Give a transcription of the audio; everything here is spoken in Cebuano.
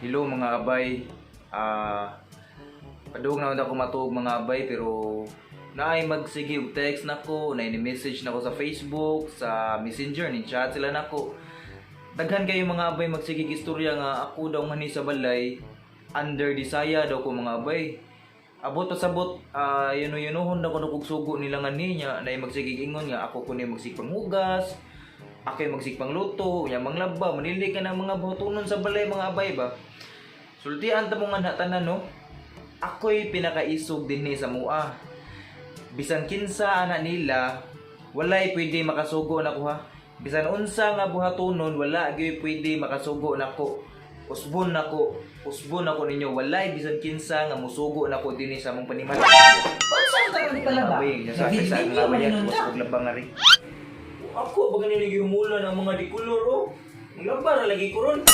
Hello, mga abay. Padung na ako matuog, mga abay, pero naay magsige og text nako, naay ni message nako sa Facebook, sa Messenger, ni chat sila nako. Daghan kayo, mga abay, magsige istorya nga ako daw ngani sa balay under disaya daw ko, mga abay. Abot sa sabot, yuno-yunohon daw ko kog sugo nila ngani niya, naay magsige ingon nga ako kuno magsigpang hugas, ako yung magsigpang luto, nya manglaba, manili ka ng mga buhatunon sa balay, mga abay ba. Sultian ta mo nga na tanan, no. Ako'y pinakaisog dinhi sa mua. Bisan kinsa ana nila, walay pwede makasugo nako, ha. Bisan unsa nga buhatonon, wala gyud pwede makasugo nako. Usbon nako, usbon nako ninyo, walay bisan kinsa nga musugo nako dinhi sa among panimalay. Unsa ang karon palaba? Abay, sa Nag-video nga man nun ta. og labang nga rin. Ako ba ganun nagihumulan ang mga di kolor, oh. Ang laba ra lagi ko ron.